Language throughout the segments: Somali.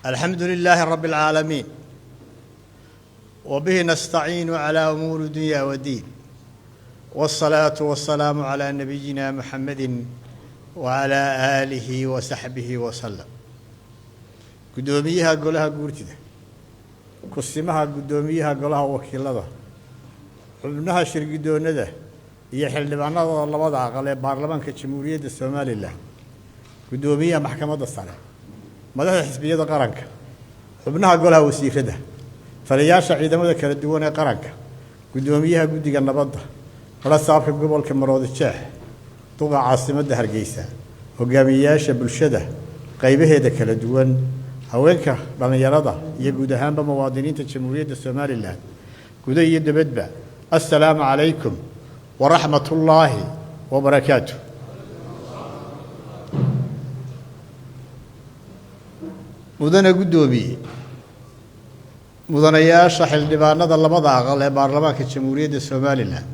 الحمد لله رب العالمين، وبه نستعين على أمور الدنيا والدين، والصلاة والسلام على نبينا محمد وعلى آله وصحبه وسلم. Guddoomiyaha golaha guurtida, kusimaha guddoomiyaha golaha wakiilada, xubnaha shirguddoonnada iyo xildhibaanada labada aqal ee baarlamaanka Jamhuuriyadda Somalilan, guddoomiyaha maxkamadda sare, madaxda xisbiyada qaranka, xubnaha golaha wasiirada, taliyaasha ciidamada kala duwan ee qaranka, guddoomiyaha guddiga nabadda, barasaabka gobolka Maroodi Jeex, duqa caasimadda Hargeysa, hogaamiyeyaasha bulshada qaybaheeda kala duwan, haweenka, dhallinyarada iyo guud ahaanba muwaadiniinta Jamhuuriyadda Somalilan guda iyo dibadba, assalaamu calaykum waraxmat ullaahi wabarakaatu. Mudane guddoomiye, mudanayaasha xildhibaanada labada aqal ee baarlamaanka Jamhuuriyadda Somalilan,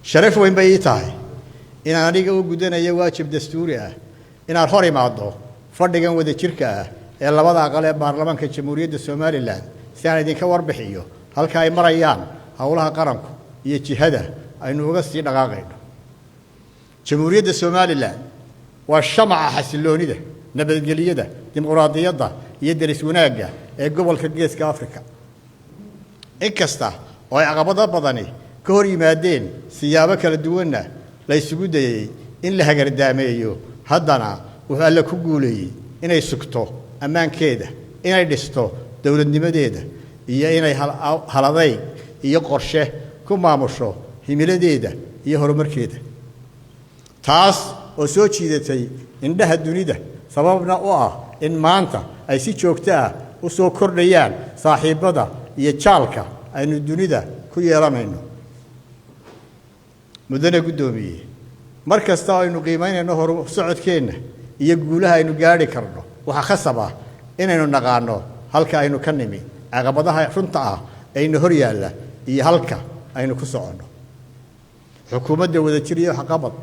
sharaf weyn bay ii tahay inaan aniga u gudanayo waajib dastuuri ah inaan hor imaado fadhigan wadajirka ah ee labada aqal ee baarlamaanka Jamhuuriyadda Somalilan si aan idinka warbixiyo halka ay marayaan howlaha qaranku iyo jihada aynu uga sii dhaqaaqayno. Jamhuuriyadda Somalilan waa shamaca xasiloonida, nabadgelyada, dimuqraadiyadda iyo deris wanaagga ee gobolka Geeska Afrika. Inkasta oo ay caqabado badani ka hor yimaadeen, siyaabo kala duwanna la isugu dayey in la hagardaameeyo, haddana wuxuu Alle ku guuleeyey inay sugto ammaankeeda, inay dhisto dowladnimadeeda iyo inay haladayg iyo qorshe ku maamusho himiladeeda iyo horumarkeeda, taas oo soo jiidatay indhaha dunida, sababna u ah in maanta ay si joogto ah u soo kordhayaan saaxiibbada iyo jaalka aynu dunida ku yeelanayno. Mudane guddoomiye, mar kasta oo aynu qiimaynayno horu socodkeenna iyo guulaha aynu gaadhi karno, waxaa khasab ah inaynu naqaano halka aynu ka nimi, caqabadaha runta ah aynu hor yaalla iyo halka aynu ku soconno. Xukuumadda Wadajir iyo Waxqabad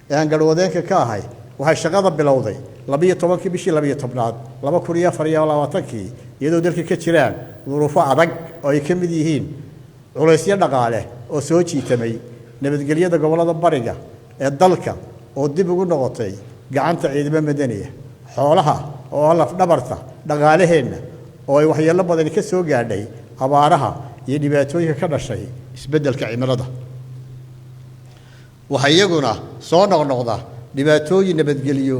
ee aan garhwadeenka ka ahay waxay shaqada bilowday 12-kii bishii 12aad 2024-kii, iyadoo dalka ka jiraan duruufo adag oo ay ka mid yihiin culaysyo dhaqaale oo soo jiitamay, nabadgelyada gobollada bariga ee dalka oo dib ugu noqotay gacanta ciidamo madaniya, xoolaha oo ah lafdhabarta dhaqaalaheenna oo ay waxyeello badani ka soo gaadhay abaaraha iyo dhibaatooyinka ka dhashay isbeddelka cimilada. Waxaa iyaguna soo noqnoqda dhibaatooyin nabadgelyo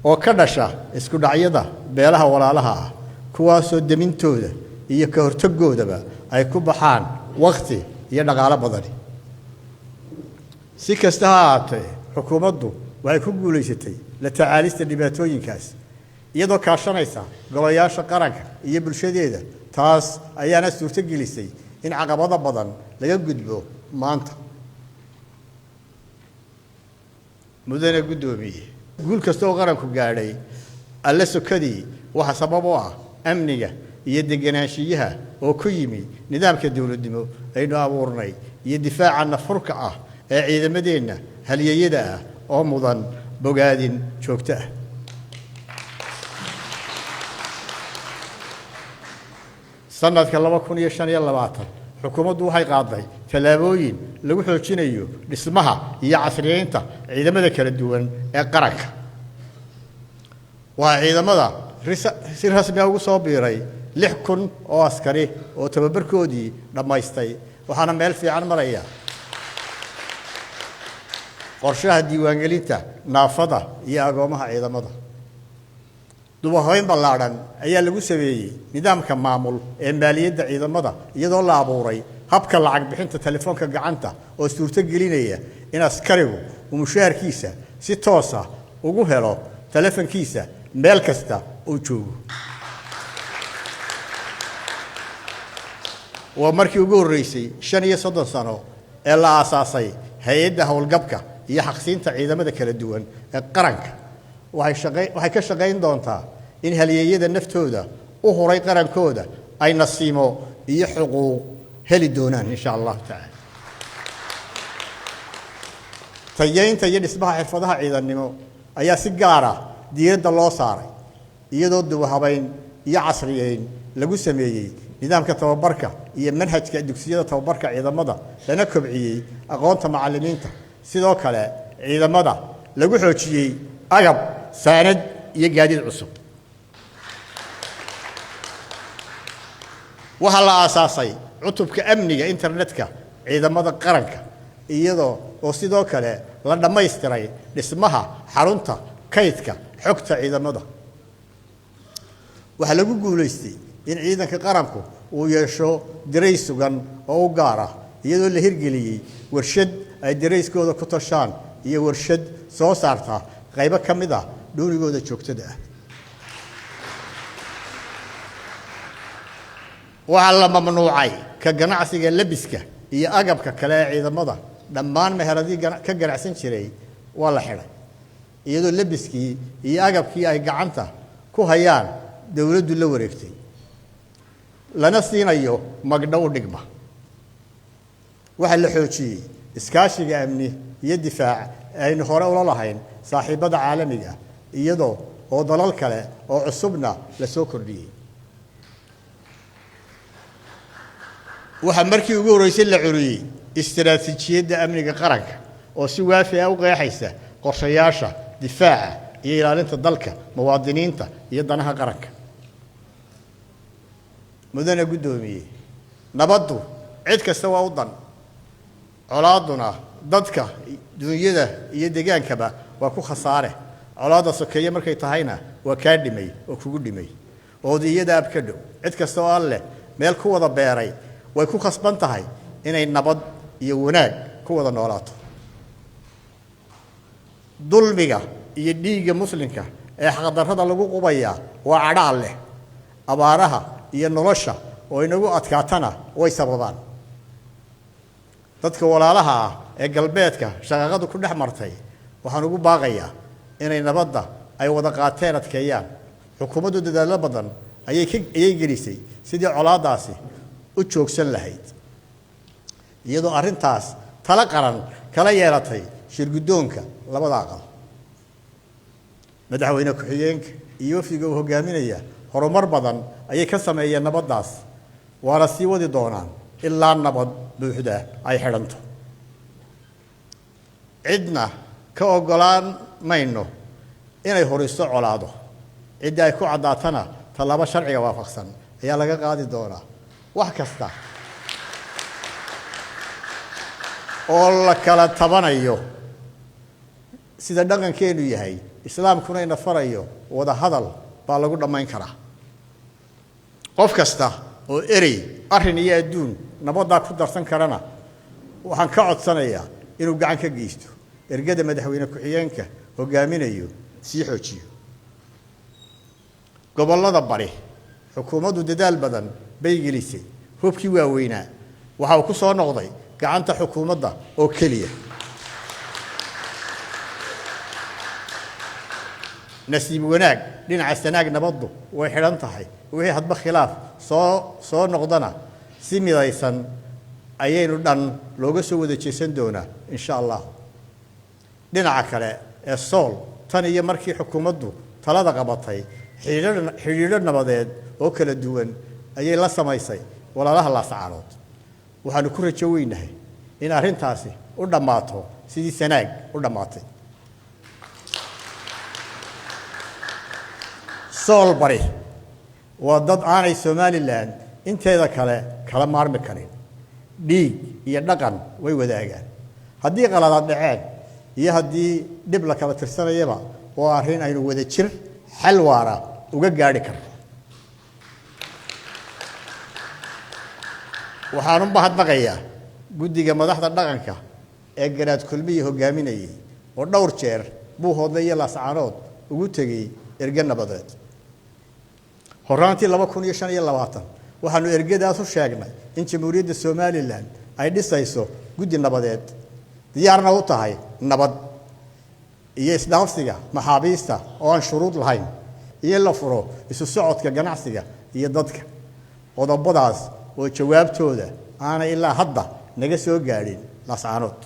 oo ka dhasha isku dhacyada beelaha walaalaha ah, kuwaasoo demintooda iyo ka hortagoodaba ay ku baxaan wakhti iyo dhaqaalo badani. Si kasta ha ahaatee, xukuumaddu waxay ku guulaysatay la tacaalista dhibaatooyinkaas iyadoo kaashanaysa golayaasha qaranka iyo bulshadeeda, taas ayaana suurto gelisay in caqabado badan laga gudbo maanta. Mudane guddoomiye, guul kasta oo qaranku gaadhay Alle sokadii waxa sabab u ah amniga iyo deganaanshiyaha oo ku yimi nidaamka dowladnimo aynu abuurnay iyo difaaca nafurka ah ee ciidamadeenna halyeeyada ah oo mudan bogaadin joogto ah. Sanadka 2025 xukuumaddu waxay qaaday tallaabooyin lagu xoojinayo dhismaha iyo casriyeynta ciidamada kala duwan ee qaranka. Waxaa ciidamada si rasmi ah ugu soo biiray 6000 oo askari oo tababarkoodii dhammaystay, waxaana meel fiican maraya qorshaha diiwaangelinta naafada iyo agoomaha ciidamada. Dubahabeyn ballaadhan ayaa lagu sameeyey nidaamka maamul ee maaliyadda ciidamada, iyadoo la abuuray habka lacag bixinta telefoonka gacanta oo suurto gelinaya in askarigu uu mushaharkiisa si toosa ugu helo telefonkiisa meel kasta uu joogo. Waa markii ugu horreysay 35 sano ee la aasaasay hay-adda howlgabka iyo xaqsiinta ciidamada kala duwan ee qaranka. Waxay ka shaqayn doontaa in halyeeyada naftooda u huray qarankooda ay nasiimo iyo xuquuq heli doonaan, insha Allahu tacaala. Tayeynta iyo dhismaha xirfadaha ciidannimo ayaa si gaar ah diiradda loo saaray, iyadoo dubahabayn iyo casriyeyn lagu sameeyey nidaamka tababarka iyo manhajka dugsiyada tababarka ciidamada, lana kobciyey aqoonta macallimiinta. Sidoo kale ciidamada lagu xoojiyey agab, saanad iyo gaadiid cusub. Waxaa la aasaasay cutubka amniga internetka ciidamada qaranka, iyadoo oo sidoo kale la dhammaystiray dhismaha xarunta kaydka xogta ciidamada. Waxaa lagu guulaystay in ciidanka qaranku uu yeesho dirays sugan oo u gaar ah, iyadoo la hirgeliyey warshad ay dirayskooda ku tashaan iyo warshad soo saarta qaybo ka mid ah dhuunigooda joogtada ah. Waxaa la mamnuucay ka ganacsiga labiska iyo agabka kale ee ciidamada. Dhammaan meheradii ka ganacsan jiray waa la xidhay, iyadoo labiskii iyo agabkii ay gacanta ku hayaan dowladdu la wareegtay, lana siinayo magdhow u dhigma. Waxaa la xoojiyey iskaashiga amni iyo difaac aynu hore ula lahayn saaxiibada caalamiga, iyadoo oo dalal kale oo cusubna la soo kordhiyey. Waxaa markii ugu horreysay la curiyey istaraatiijiyadda amniga qaranka oo si waafi ah u qeexaysa qorshayaasha difaaca iyo ilaalinta dalka, muwaadiniinta iyo danaha qaranka. Mudane guddoomiye, nabaddu cid kasta waa u dan, colaaduna dadka, dunyada iyo degaankaba waa ku khasaare. Colaadda sokeeye markay tahayna waa kaa dhimay oo kugu dhimay oodiyada ab ka dhow. Cid kasta oo alleh meel ku wada beeray way ku khasban tahay inay nabad iyo wanaag ku wada noolaato. Dulmiga iyo dhiigga muslimka ee xaqdarrada lagu qubayaa waa cadhaal leh. Abaaraha iyo nolosha oo inagu adkaatana way sababaan. Dadka walaalaha ah ee galbeedka shaqaqadu ku dhex martay waxaan ugu baaqayaa inay nabadda ay wada qaateen adkeeyaan. Xukuumaddu dadaallo badan ayay gelisay sidii colaaddaasi u joogsan lahayd, iyadoo arrintaas tala qaran kala yeelatay shirguddoonka labada aqal. Madaxweyne ku-xigeenka iyo wafdiga uu hogaaminaya horumar badan ayay ka sameeyeen nabaddaas, waana sii wadi doonaan ilaa nabad buuxda ay xidhanto. Cidna ka oggolaan mayno inay horiso colaado. Ciddii ay ku caddaatana tallaabo sharciga waafaqsan ayaa laga qaadi doonaa. Wax kasta oo la kala tabanayo, sida dhaqankeenu yahay, islaamkuna ina farayo, wada hadal baa lagu dhammayn karaa. Qof kasta oo erey, arrin iyo adduun nabaddaa ku darsan karana waxaan ka codsanayaa inuu gacan ka geysto ergada madaxweyne ku-xigeenka hogaaminayo sii xoojiyo. Gobollada bari xukuumaddu dadaal badan bay gelisay. Hubkii waaweynaa waxa uu ku soo noqday gacanta xukuumadda oo keliya. Nasiib wanaag dhinaca Sanaag nabaddu way xidhan tahay. Wixii hadba khilaaf soo noqdana si midaysan ayaynu dhan looga soo wada jeesan doonaa insha allah. Dhinaca kale ee Sool, tan iyo markii xukuumaddu talada qabatay xidhiidho nabadeed oo kala duwan ayay la samaysay walaalaha Laascaanood. Waxaanu ku rajo weynahay in arrintaasi u dhammaato sidii Sanaag u dhammaatay. Sool bari waa dad aanay Somalilan inteeda kale kala maarmi karin. Dhiig iyo dhaqan way wadaagaan. Haddii qaladaad dhaceen iyo haddii dhib la kala tirsanayaba, waa arrin aynu wada jir xal waara uga gaadhi karno. Waxaan u mahadnaqayaa guddiga madaxda dhaqanka ee Garaad Kulmiyi hogaaminayay oo dhowr jeer Buuhoodle iyo Laascaanood ugu tegey erge nabadeed. Horraantii 2025 waxaanu ergadaas u sheegnay in Jamhuuriyadda Somalilan ay dhisayso guddi nabadeed, diyaarna u tahay nabad iyo isdhaafsiga maxaabiista oo aan shuruud lahayn, iyo in la furo isu socodka ganacsiga iyo dadka. Qodobadaas oo jawaabtooda aanay ilaa hadda naga soo gaadhin Laascaanood.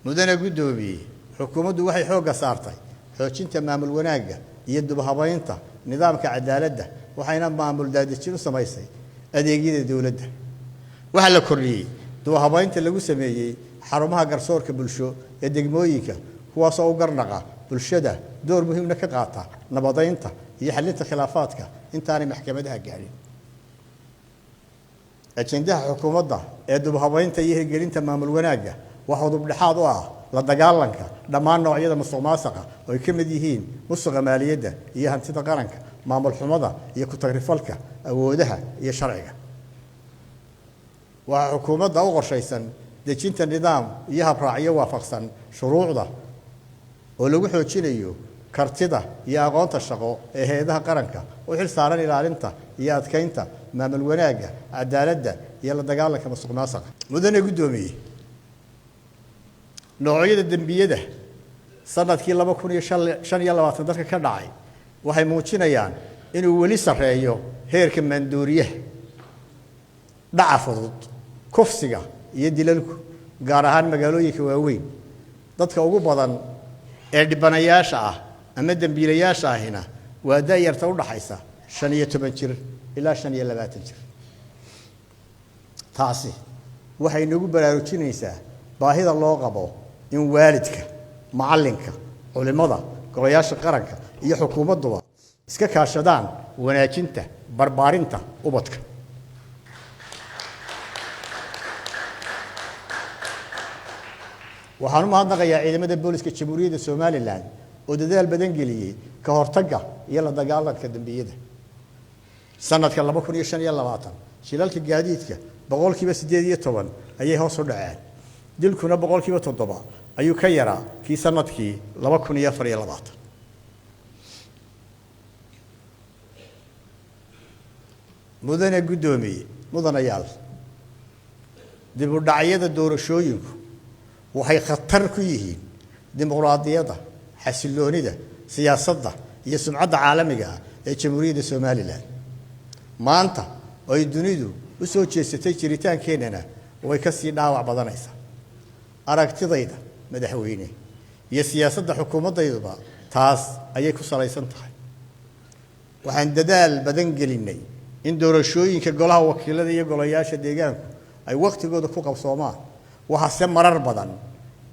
Mudane guddoomiye, Xukuumaddu waxay xoogga saartay xoojinta maamul wanaagga iyo dubhabaynta nidaamka cadaaladda, waxayna maamul daadejin u samaysay adeegyada dowladda. Waxaa la kordhiyey dubhabaynta lagu sameeyey xarumaha garsoorka bulsho ee degmooyinka, kuwaasoo u garnaqa bulshada, door muhiimna ka qaata nabadaynta iyo xallinta khilaafaadka intaanay maxkamadaha gaadhin. Ajendaha xukuumadda ee dubhabaynta iyo hirgelinta maamul wanaagga waxaa udubdhexaad u ah la dagaalanka dhammaan noocyada musuqmaasuqa, oo ay ka mid yihiin musuqa maaliyadda iyo hantida qaranka, maamul xumada iyo ku-tagrifalka awoodaha iyo sharciga. Waxaa xukuumadda u qorshaysan dejinta nidaam iyo habraacyo waafaqsan shuruucda oo lagu xoojinayo kartida iyo aqoonta shaqo ee hay-adaha qaranka u xil saaran ilaalinta iyo adkaynta maamul wanaagga, cadaaladda iyo la dagaalanka musuqmaasuqa. Mudane guddoomiye, noocyada dembiyada sanadkii 2025 dalka ka dhacay waxay muujinayaan inuu weli sarreeyo heerka maandooriyaha, dhaca fudud, kufsiga iyo dilalku, gaar ahaan magaalooyinka waaweyn. Dadka ugu badan ee dhibanayaasha ah ama dembiilayaasha ahina waa da'yarta u dhaxaysa 15 jir ilaa 25 jir. Taasi waxay nagu baraarujinaysaa baahida loo qabo in waalidka, macallinka, culimmada, golayaasha qaranka iyo xukuumadduba iska kaashadaan wanaajinta barbaarinta ubadka. Waxaan u mahadnaqayaa ciidamada booliska Jamhuuriyadda Somalilan oo dadaal badan geliyey ka hortagga iyo la dagaalanka dembiyada. Sanadka 2025 shilalka gaadiidka 18% ayay hoos u dhaceen, dilkuna 7% ayuu ka yaraa kii sanadkii 2024. Mudane guddoomiye, mudanayaal, dib u dhacyada doorashooyinku waxay khatar ku yihiin dimuqraadiyadda, xasiloonida siyaasadda iyo sumcadda caalamiga ah ee Jamhuuriyadda Somalilan. Maanta oo ay dunidu u soo jeesatay jiritaankeennana way ka sii dhaawac badanaysaa. Aragtidayda madaxweyne iyo siyaasadda xukuumaddayduba taas ayay ku salaysan tahay. Waxaan dadaal badan gelinnay in doorashooyinka golaha wakiilada iyo golayaasha deegaanku ay wakhtigooda ku qabsoomaan, waxaase marar badan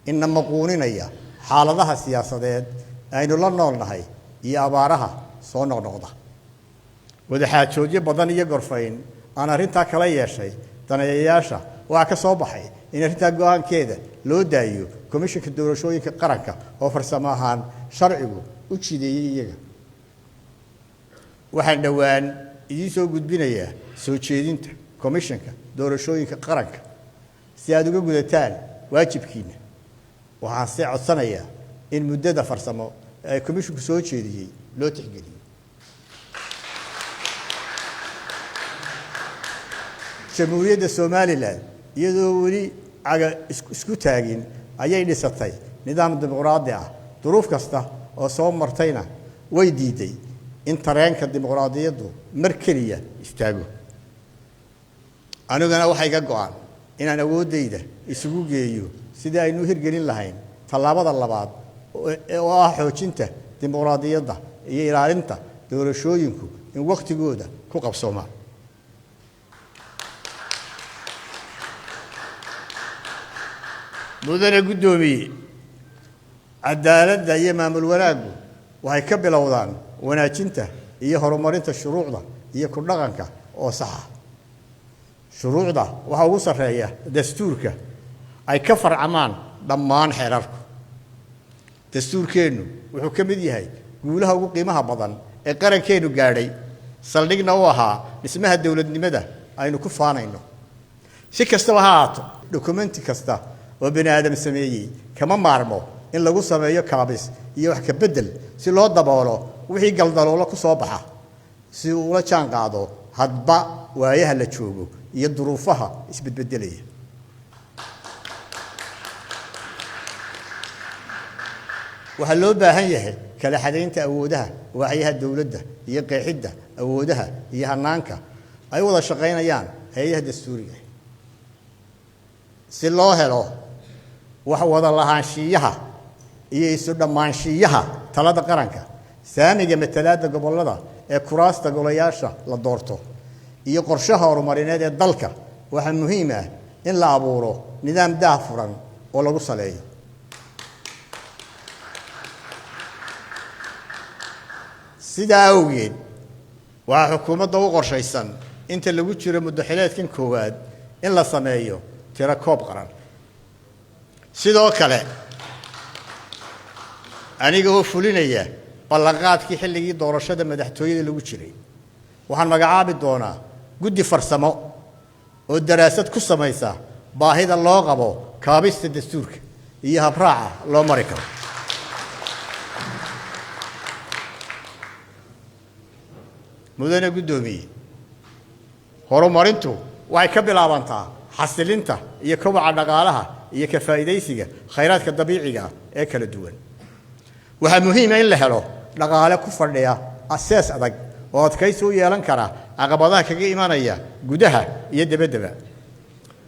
ina maquuninaya xaaladaha siyaasadeed aynu la noolnahay iyo abaaraha soo noqnoqda. Wadaxaajoodyo badan iyo gorfayn aan arrintaa kala yeeshay daneeyayaasha waxaa ka soo baxay in arrintaa go-aankeeda loo daayo komishinka doorashooyinka qaranka oo farsamo ahaan sharcigu u jideeyey iyaga. Waxaan dhowaan idiin soo gudbinayaa soo jeedinta komishinka doorashooyinka qaranka si aad uga gudataan waajibkiina. Waxaan se codsanayaa in muddada farsamo ee komishinku soo jeediyey loo tixgeliyo. Jamhuuriyadda Somalilan iyadoo weli caga isku taagin ayay dhisatay nidaam dimuqraadi ah, duruuf kasta oo soo martayna way diiday in tareenka dimuqraadiyaddu mar keliya istaago. Anigana waxaa iga go-an inaan awooddayda isugu geeyo sidii aynu u hirgelin lahayn tallaabada labaad oo ah xoojinta dimuqraadiyadda iyo ilaalinta doorashooyinku in wakhtigooda ku qabsoomaan. Mudane guddoomiye, cadaaladda iyo maamul wanaaggu waxay ka bilowdaan wanaajinta iyo horumarinta shuruucda iyo ku dhaqanka oo saxa. Shuruucda waxaa ugu sarreeya dastuurka ay ka farcamaan dhammaan xeerarku. Dastuurkeennu wuxuu ka mid yahay guulaha ugu qiimaha badan ee qarankeennu gaadhay, saldhigna u ahaa dhismaha dowladnimada aynu ku faanayno. Si kastaba ha ahaato, dukumenti kasta oo bani aadam sameeyey kama maarmo in lagu sameeyo kaabis iyo wax ka beddel si loo daboolo wixii galdaloolo ku soo baxa, si uu ula jaan qaado hadba waayaha la joogo iyo duruufaha isbedbedelaya. Waxaa loo baahan yahay kala xadaynta awoodaha waaxyaha dowladda iyo qeexidda awoodaha iyo hanaanka ay wada shaqaynayaan hay-adaha dastuuriga si loo helo wax wada lahaanshiiyaha iyo isu dhammaanshiyaha talada qaranka, saamiga matalaadda gobollada ee kuraasta golayaasha la doorto iyo qorshaha horumarineed ee dalka, waxaa muhiim ah in la abuuro nidaam daah furan oo lagu saleeyo. Sidaa awgeed, waxaa xukuumadda u qorshaysan inta lagu jiro muddo xileedkan koowaad in la sameeyo tiro koob qaran. Sidoo kale, aniga oo fulinaya ballanqaadkii xilligii doorashada madaxtooyada lagu jiray, waxaan magacaabi doonaa guddi farsamo oo daraasad ku samaysa baahida loo qabo kaabista dastuurka iyo habraaca loo mari karo. Mudane guddoomiye, horumarintu waxay ka bilaabantaa xasilinta iyo kobaca dhaqaalaha iyo ka faa'iidaysiga khayraadka dabiiciga ah ee kala duwan. Waxaa muhiima in la helo dhaqaale ku fadhiya asees adag oo adkaysi u yeelan kara caqabadaha kaga imanaya gudaha iyo debaddaba.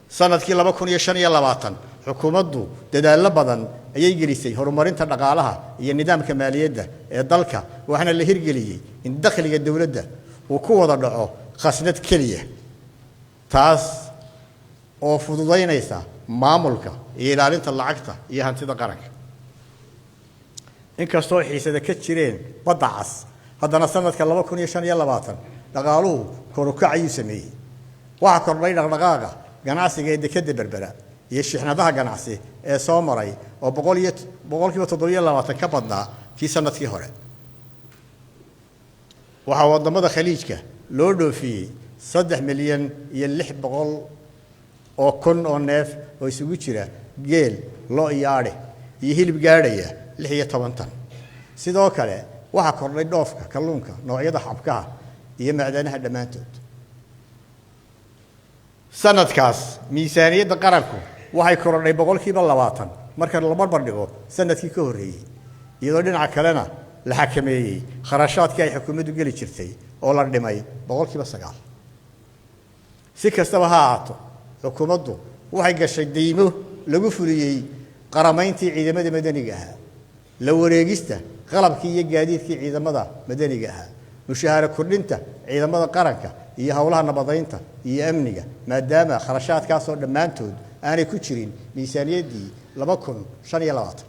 Sanadkii 2025 xukuumaddu dadaallo badan ayay gelisay horumarinta dhaqaalaha iyo nidaamka maaliyadda ee dalka, waxaana la hirgeliyey in dakhliga dowladda uu ku wada dhaco khasnad keliya, taas oo fududaynaysa maamulka iyo ilaalinta lacagta iyo hantida qaranka. Inkastoo xiisada ka jireen badda cas, haddana sanadka 2025 dhaqaaluhu korukac ayuu sameeyey. Waxaa kordhay dhaqdhaqaaqa ganacsiga ee dekedda Berbera iyo shixnadaha ganacsi ee soo maray oo 127% ka badnaa kii sanadkii hore. Waxaa waddamada Khaliijka loo dhoofiyey 3,600,000 oo neef oo isugu jira geel, lo iyo adhi, iyo hilib gaadhaya 16 tan. Sidoo kale, waxaa kordhay dhoofka kalluunka, noocyada xabkaha iyo macdanaha dhammaantood. Sanadkaas miisaaniyadda qaranku waxay korodhay 20% marka la barbar dhigo sanadkii ka horreeyey, iyadoo dhinaca kalena la xakameeyey kharashaadkii ay xukuumaddu geli jirtay oo la dhimay 9%. Si kastaba ha ahaato, xukuumaddu waxay gashay deymo lagu fuliyey qaramayntii ciidamada madaniga ahaa, la wareegista qalabkii iyo gaadiidkii ciidamada madaniga ahaa, mushaaharo kordhinta ciidamada qaranka iyo howlaha nabadaynta iyo amniga, maadaama kharashaadkaasoo dhammaantood aanay ku jirin miisaaniyaddii 2025.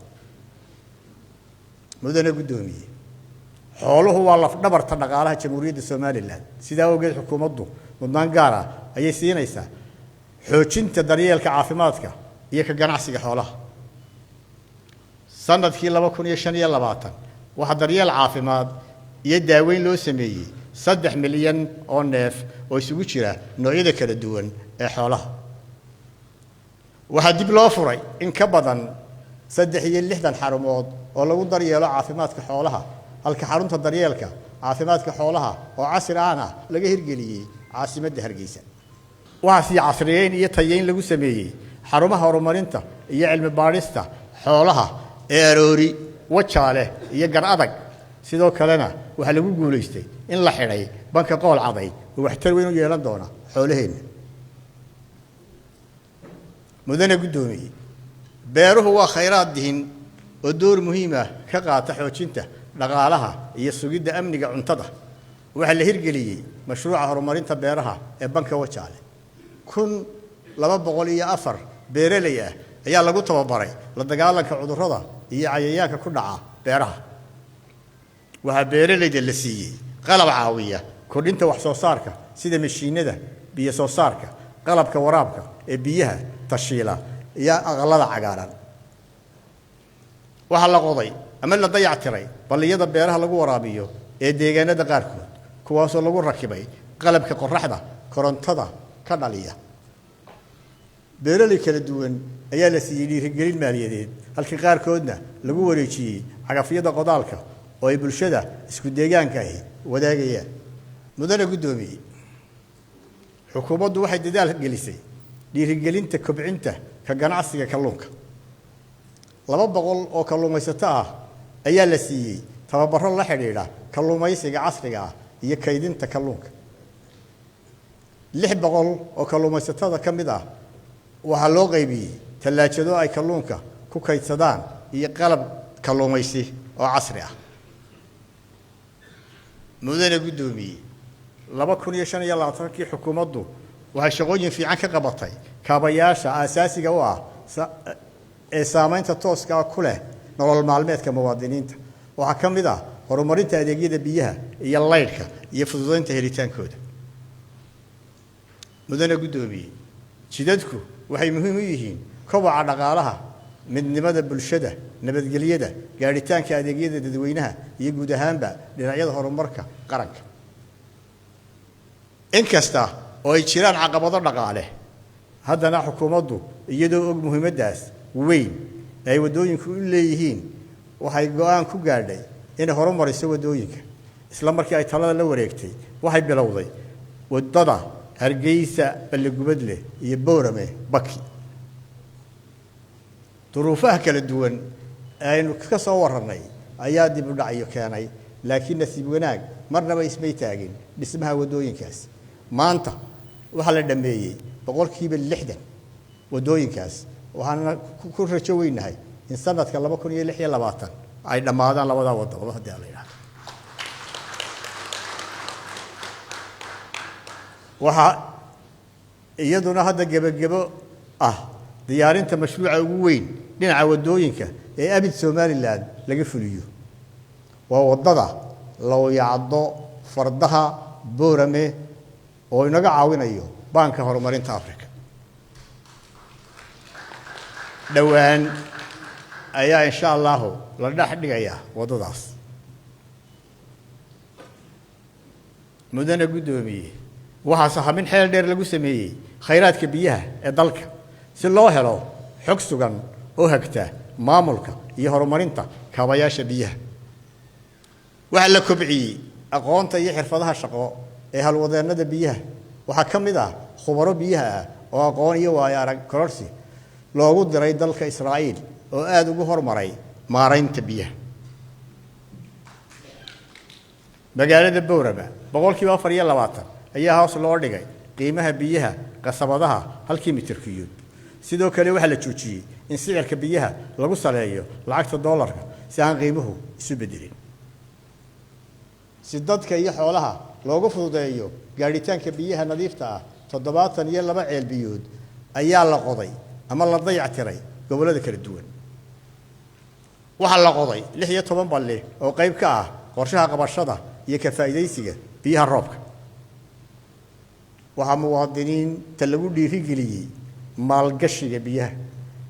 Mudane guddoomiye, xooluhu waa lafdhabarta dhaqaalaha Jamhuuriyadda Somalilan. Sidaa awgeed, xukuumaddu mudnaan gaar ah ayay siinaysaa xoojinta daryeelka caafimaadka iyo ka ganacsiga xoolaha. Sanadkii 2025 waxaa daryeel caafimaad iyo daaweyn loo sameeyey 3 milyan oo neef oo isugu jira noocyada kala duwan ee xoolaha. Waxaa dib loo furay in ka badan 63 xarumood oo lagu daryeelo caafimaadka xoolaha, halka xarunta daryeelka caafimaadka xoolaha oo casri ahna laga hirgeliyey caasimadda Hargeysa. Waxaa sii casriyeyn iyo tayeyn lagu sameeyey xarumaha horumarinta iyo cilmi baadhista xoolaha ee Aroori, Wajaale iyo Gar Adag. Sidoo kalena, waxaa lagu guulaystay in la xidhay banka Qool Caday oo waxtar weyn u yeelan doona xoolaheenna. Mudane guddoomiye, beeruhu waa khayraad dihin oo door muhiim ah ka qaata xoojinta dhaqaalaha iyo sugidda amniga cuntada. Waxaa la hirgeliyey mashruuca horumarinta beeraha ee banka Wajaale. 1204 beeraley ah ayaa lagu tababaray la dagaalanka cudurrada iyo cayayaanka ku dhaca beeraha. Waxaa beeralayda la siiyey qalab caawiya kordhinta wax soo saarka, sida mashiinada biyo soo saarka, qalabka waraabka ee biyaha tashiila iyo aqalada cagaaran. Waxaa la qoday ama la dayactiray balliyada beeraha lagu waraabiyo ee deegaanada qaarkood, kuwaasoo lagu rakibay qalabka qoraxda korontada ka dhaliya. Beeraley kala duwan ayaa la siiyey dhiirigelin maaliyadeed, halka qaarkoodna lagu wareejiyey cagafyada qodaalka oo ay bulshada isku deegaanka ahi wadaagayaan. Mudane guddoomiye, xukuumaddu waxay dadaal gelisay dhiirigelinta kobcinta ka ganacsiga kalluunka. 200 oo kalluumaysato ah ayaa la siiyey tababaro la xidhiidha kalluumaysiga casriga ah iyo kaydinta kalluunka. 600 oo kalluumaysatada ka mid ah waxaa loo qaybiyey tallaajado ay kalluunka ku kaydsadaan iyo qalab Kalluumaysi oo casri ah. Mudane guddoomiye, 2025-kii xukuumaddu waxay shaqooyin fiican ka qabatay kaabayaasha aasaasiga u ah ee saamaynta tooska ah ku leh nolol maalmeedka muwaadiniinta. Waxaa ka mid ah horumarinta adeegyada biyaha iyo laydhka iyo fududaynta helitaankooda. Mudane guddoomiye, jidadku waxay muhiim u yihiin koboca dhaqaalaha, midnimada bulshada, nabadgelyada, gaadhitaanka adeegyada dadweynaha iyo guud ahaanba dhinacyada horumarka qaranka. Inkasta oo ay jiraan caqabado dhaqaale, haddana xukuumaddu, iyadoo og muhiimaddaas weyn ay waddooyinku u leeyihiin, waxay go'aan ku gaadhay inay horumariso waddooyinka. Isla markii ay talada la wareegtay, waxay bilowday waddada Hargeysa Balligubadle iyo Boorame Baki. Duruufaha kala duwan ee aynu ka soo warrannay ayaa dib u dhacyo keenay, laakiin nasiib wanaag marnaba ismay taagin dhismaha waddooyinkaas. Maanta waxaa la dhammeeyey 60% waddooyinkaas, waxaana ku rajo weynahay in sanadka 2026 ay dhammaadaan labadaa waddoba, haddii la yidhahdo. Waxaa iyaduna hadda gebagebo ah diyaarinta mashruuca ugu weyn dhinaca waddooyinka ee abid Somaliland laga fuliyo, waa waddada Lowyacdo Fardaha Boorame oo inaga caawinayo Baanka Horumarinta Africa. Dhowaan ayaa insha Allahu la dhex dhigayaa waddadaas. Mudane guddoomiye, waxaa sahamin xeel dheer lagu sameeyey khayraadka biyaha ee dalka si loo helo xog sugan oo hagta maamulka iyo horumarinta kaabayaasha biyaha. Waxaa la kobciyey aqoonta iyo xirfadaha shaqo ee halwadeennada biyaha. Waxaa ka mid ah khubaro biyaha ah oo aqoon iyo waayo arag kororsi loogu diray dalka Israa'iil oo aada ugu hormaray maaraynta biyaha. Magaalada Boorama 24% ayaa hoos loo dhigay qiimaha biyaha qasabadaha halkii mitir kiyuub. Sidoo kale waxaa la joojiyey in sicirka biyaha lagu saleeyo lacagta doolarka si aan qiimuhu isu bedelin. Si dadka iyo xoolaha loogu fududeeyo gaadhitaanka biyaha nadiifta ah, 72 ceel biyood ayaa la qoday ama la dayactiray gobollada kala duwan. Waxaa la qoday 16 balli oo qayb ka ah qorshaha qabashada iyo ka faa'iidaysiga biyaha roobka. Waxaa muwaadiniinta lagu dhiirigeliyey maalgashiga biyaha,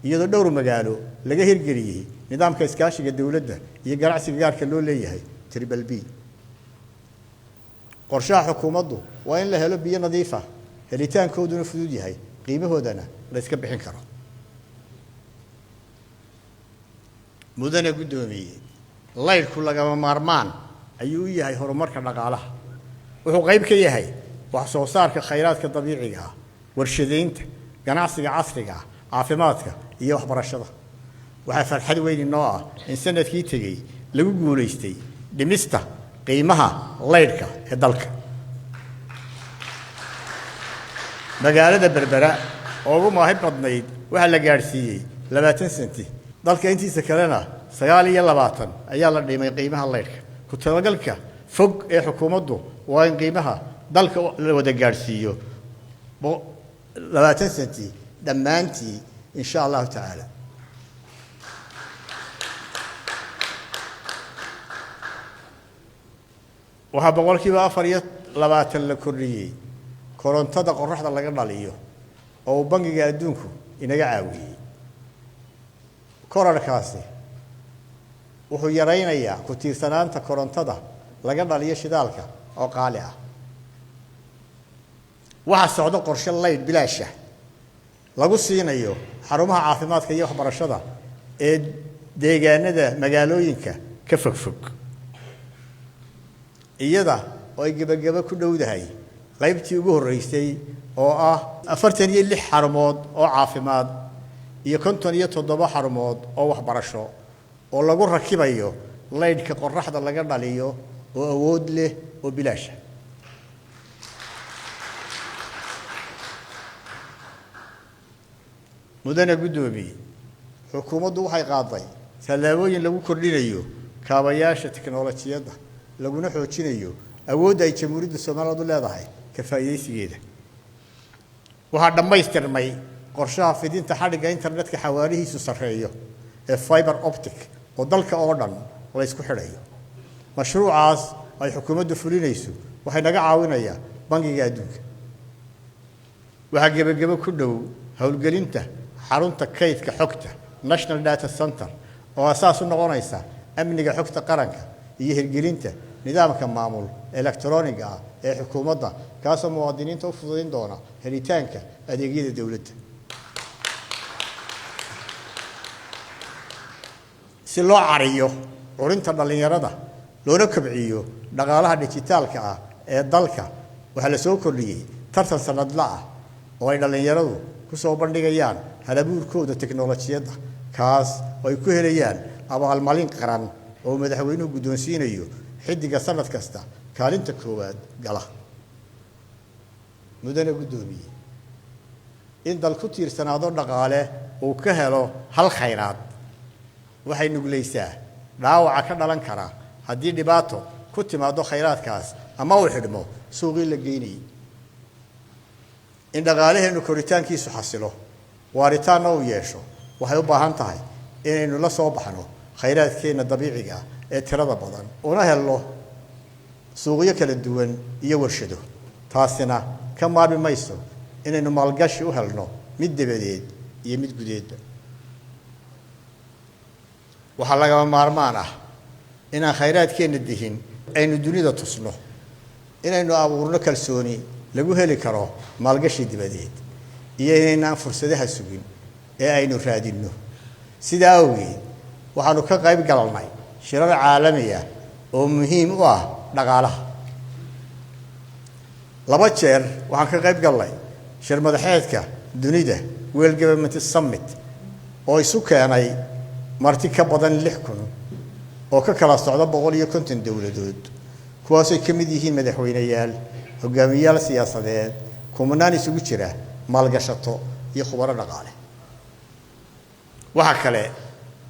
iyadoo dhowr magaalo laga hirgeliyey nidaamka iskaashiga dowladda iyo ganacsiga gaarka loo leeyahay, Triple B. Qorshaha xukuumaddu waa in la helo biyo nadiif ah, helitaankooduna fudud yahay, qiimahoodana la iska bixin karo. Mudane guddoomiye, laydhku lagama maarmaan ayuu u yahay horumarka dhaqaalaha. Wuxuu qayb ka yahay wax soo saarka khayraadka dabiiciga ah, warshadaynta, ganacsiga casriga ah, caafimaadka iyo waxbarashada. Waxaa farxad weyn inoo ah in sanadkii tegey lagu guulaystay dhimista qiimaha laydhka ee dalka. Magaalada Berbera oo ugu maahi badnayd waxaa la gaadhsiiyey 20 senti, dalka intiisa kalena 29 ayaa la dhimay qiimaha laydhka. Ku talagalka fog ee xukuumaddu waa in qiimaha dalka la wada gaadhsiiyo 20 senti dhammaantii, insha Allahu tacaala. Waxaa 24% la kordhiyey korontada qoraxda laga dhaliyo oo uu Bangiga Adduunku inaga caawiyey. Korarhkaasi wuxuu yaraynayaa ku tiirsanaanta korontada laga dhaliyo shidaalka oo qaali ah. Waxaa socdo qorshe laydh bilaasha lagu siinayo xarumaha caafimaadka iyo waxbarashada ee deegaanada magaalooyinka ka fogfog, iyada oo ay gebagabo ku dhowdahay qaybtii ugu horreysay oo ah 46 xarumood oo caafimaad iyo 57 xarumood oo waxbarasho oo lagu rakibayo laydhka qoraxda laga dhaliyo oo awood leh oo bilaasha. Mudane guddoomiye, xukuumaddu waxay qaaday tallaabooyin lagu kordhinayo kaabayaasha tiknolojiyadda, laguna xoojinayo awoodda ay Jamhuuriyadda Somaliland u leedahay ka faa'iidaysigeeda. Waxaa dhammaystirmay qorshaha fidinta xadhigga internetka xawaarihiisu sarreeyo ee fiber optic oo dalka oo dhan la isku xidhayo. Mashruucaas ay xukuumaddu fulinayso waxay naga caawinayaa Bangiga Adduunka. Waxaa gebagebo ku dhow howlgelinta xarunta kaydka xogta, National Data Center, oo asaas u noqonaysa amniga xogta qaranka iyo hirgelinta nidaamka maamul elektroniga ah ee xukuumadda, kaasoo muwaadiniinta u fududayn doona helitaanka adeegyada dowladda. Si loo cariyo curinta dhallinyarada loona kobciyo dhaqaalaha dhijitaalka ah ee dalka, waxaa la soo kordhiyey tartan sanadla ah oo ay dhallinyaradu ku soo bandhigayaan halabuurkooda teknolojiyadda, kaas oo ay ku helayaan abaalmarin qaran oo madaxweynuhu guddoonsiinayo xiddiga sanad kasta kaalinta koowaad gala. Mudane guddoomiye, in dal ku tiirsanaado dhaqaale uu ka helo hal khayraad waxay nuglaysaa dhaawaca ka dhalan kara haddii dhibaato ku timaado khayraadkaas ama uu xidhmo suuqii la geynayay. In dhaqaalaheennu koritaankiisu xasilo, waaritaanna uu yeesho, waxay u baahan tahay inaynu la soo baxno khayraadkeenna dabiiciga ah ee tirada badan, una helno suuqyo kala duwan iyo warshado. Taasina ka maarmi mayso inaynu maalgashi u helno, mid dabadeed iyo mid gudeedba. Waxaa lagama maarmaan ah inaan khayraadkeenna dihin aynu dunida tusno, inaynu abuurno kalsooni lagu heli karo maalgashi dibadeed, iyo inaynaan fursadaha sugin ee aynu raadinno. Sidaa awgeed waxaanu ka qayb galnay shirar caalami ah oo muhiim u ah dhaqaalaha. 2 jeer waxaan ka qayb galnay shir madaxeedka dunida, World Government Summit, oo isu keenay marti ka badan 6000 oo ka kala socda 150 dowladood, kuwaasay ka mid yihiin madaxweyneyaal, hogaamiyayaal siyaasadeed, kumanaan isugu jira maalgashato iyo khubaro dhaqaale. Waxaa kale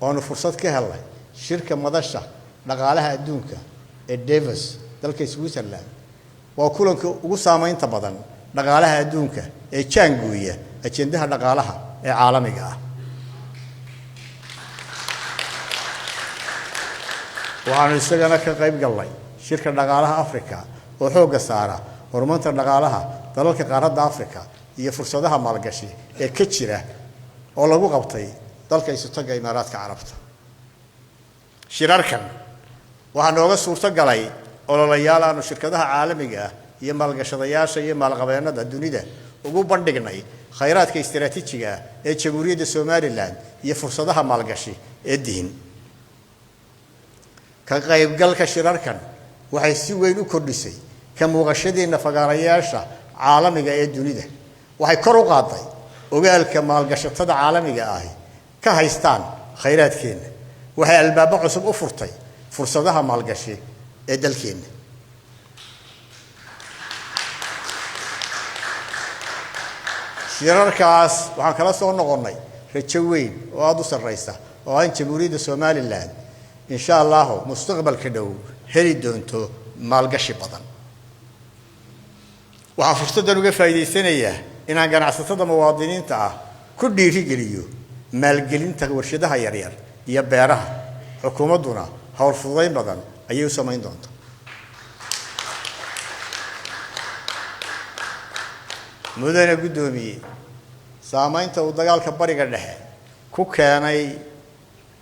oonu fursad ka helnay shirka madasha dhaqaalaha adduunka ee Davos, dalka Switzerland. Waa kulanka ugu saameynta badan dhaqaalaha adduunka ee jaangooya ajendaha dhaqaalaha ee caalamiga ah. Waxaanu isagana ka qayb galnay shirka dhaqaalaha Africa oo xoogga saara horumarinta dhaqaalaha dalalka qaaradda Africa iyo fursadaha maalgashi ee ka jira, oo lagu qabtay dalka Isutaga Imaaraadka Carabta. Shirarkan waxaa nooga suurto galay ololayaal aanu shirkadaha caalamiga ah iyo maalgashadayaasha iyo maalqabeennada dunida ugu bandhignay khayraadka istaraatiijiga ah ee Jamhuuriyadda Somaliland iyo fursadaha maalgashi ee dihin. Ka qaybgalka shirarkan waxay si weyn u kordhisay ka muuqashadeenna fagaarayaasha caalamiga ee dunida, waxay kor u qaaday ogaalka maalgashatada caalamiga ahi ka haystaan khayraadkeenna, waxay albaabo cusub u furtay fursadaha maalgashi ee dalkeenna. Shirarkaas waxaan kala soo noqonnay rajo weyn oo aada u sarraysa oo ah in Jamhuuriyadda Somaliland insha Allahu mustaqbalka dhow heli doonto maalgashi badan. Waxaan fursaddan uga faa'iidaysanayaa inaan ganacsatada muwaadiniinta ah ku dhiirigeliyo maalgelinta warshadaha yaryar iyo beeraha, xukuumadduna howl fududayn badan ayay u samayn doontaa. Mudane guddoomiye, saamaynta uu dagaalka Bariga Dhexe ku keenay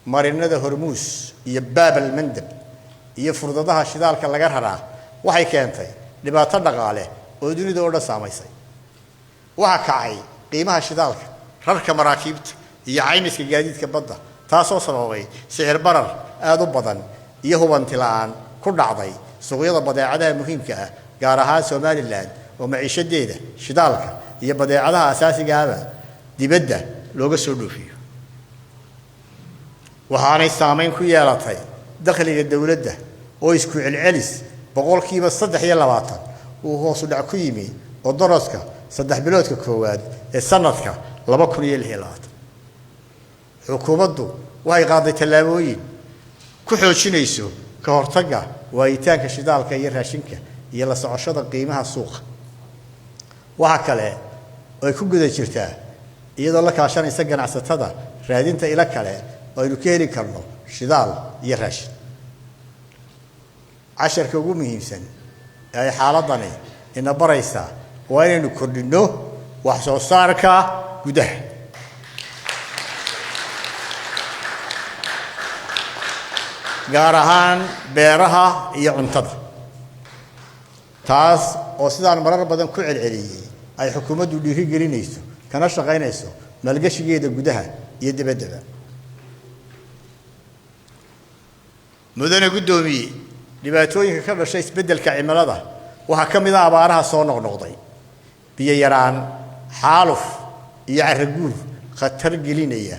marinada Hormuus iyo Baabal Mandab iyo furdadaha shidaalka laga raraa waxay keentay dhibaato dhaqaale oo dunida oo dhan saamaysay. Waxaa kacay qiimaha shidaalka, rarka maraakiibta iyo caymiska gaadiidka badda, taasoo sababay sicir barar aada u badan iyo hubanti la-aan ku dhacday suuqyada badeecadaha muhiimka ah, gaar ahaan Somaliland oo maciishadeeda shidaalka iyo badeecadaha asaasigaaba dibadda looga soo dhoofiyo. Waxaanay saamayn ku yeelatay dakhliga dowladda oo isku celcelis 23% uu hoosu dhac ku yimi oo doroska 3 biloodka koowaad ee sanadka 2026. Xukuumaddu Waxay qaaday tallaabooyin ku xoojinayso ka hortagga waayitaanka shidaalka iyo raashinka iyo la socoshada qiimaha suuqa. Waxa kale oo ay ku guda jirtaa, iyadoo la kaashanaysa ganacsatada, raadinta ilo kale oo aynu ka heli karno shidaal iyo raashin. Casharka ugu muhiimsan ee ay xaaladani ina baraysaa waa inaynu kordhinno wax soo saarka gudaha. Gaar ahaan beeraha iyo cuntada, taas oo sidaan marar badan ku celceliyey ay xukuumaddu dhiiri gelinayso kana shaqaynayso maalgashigeeda gudaha iyo dibaddaba. Mudane guddoomiye, dhibaatooyinka ka dhashay isbeddelka cimilada waxaa ka mid ah abaaraha soo noqnoqday, biyo yaraan, xaaluf iyo carraguur khatar gelinaya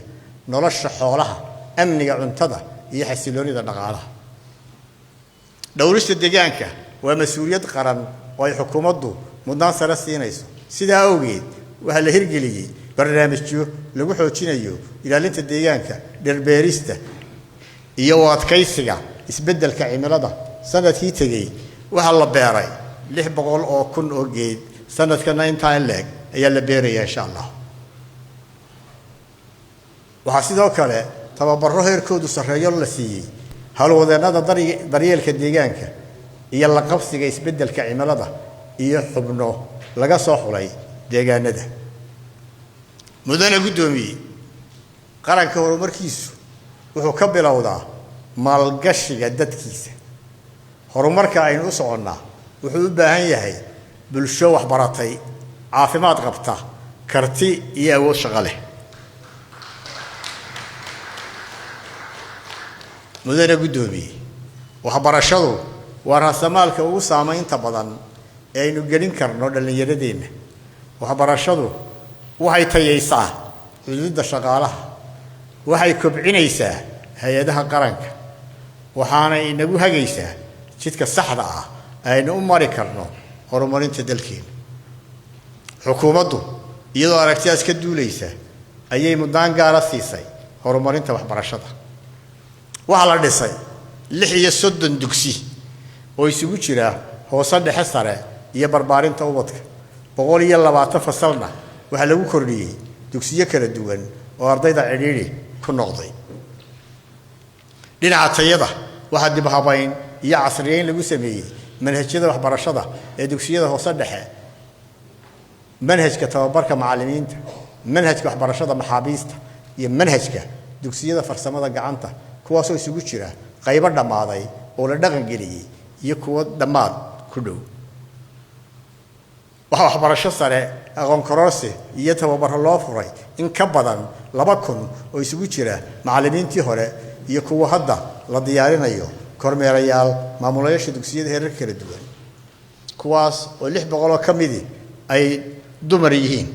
nolosha xoolaha, amniga cuntada iyo xasiloonida dhaqaalaha. Dhowrista deegaanka waa mas-uuliyad qaran oo ay xukuumaddu mudnaan sare siinayso. Sidaa awgeed waxaa la hirgeliyey barnaamijyo lagu xoojinayo ilaalinta deegaanka, dhirbeerista iyo u adkaysiga isbeddelka cimilada. Sanadkii tegey waxaa la beeray 600,000 oo geed, sanadkana intaa in leeg ayaa la beerayaa insha Allah. Waxaa sidoo kale tababaro heerkoodu sarreeyo la siiyey howlwadeennada daryeelka deegaanka iyo la qabsiga isbeddelka cimilada iyo xubno laga soo xulay deegaanada. Mudane guddoomiye, qaranka horumarkiisu wuxuu ka bilowdaa maalgashiga dadkiisa. Horumarka aynu u soconnaa wuxuu u baahan yahay bulsho waxbaratay, caafimaad qabta, karti iyo awood shaqo leh. Mudane guddoomiye, waxbarashadu waa raasamaalka ugu saamaynta badan ee aynu gelin karno dhallinyaradeenna. Waxbarashadu waxay tayaysaa xuduudda shaqaalaha, waxay kobcinaysaa hay-adaha qaranka, waxaanay inagu hagaysaa jidka saxda ah aynu u mari karno horumarinta dalkeena. Xukuumaddu iyadoo aragtidaas ka duulaysa ayay mudnaan gaara siisay horumarinta waxbarashada. Waxaa la dhisay 36 dugsi oo isugu jira hoose, dhexe, sare iyo barbaarinta ubadka. 120 fasalna waxaa lagu kordhiyey dugsiyo kala duwan oo ardayda cidhiidhi ku noqday. Dhinaca tayada, waxaa dib habayn iyo casriyeyn lagu sameeyey manhajyada waxbarashada ee dugsiyada hoose dhexe, manhajka tababarka macallimiinta, manhajka waxbarashada maxaabiista iyo manhajka dugsiyada farsamada gacanta, kuwaasoo isugu jira qaybo dhammaaday oo la dhaqangeliyey iyo kuwo dhammaad ku dhow. Waxaa waxbarasho sare, aqoon kororsi iyo tababaro loo furay in ka badan 2000 oo isugu jira macallimiintii hore iyo kuwa hadda la diyaarinayo, kormeerayaal, maamulayaasha dugsiyada heerarka kala duwan, kuwaas oo 600 oo ka midi ay dumar yihiin.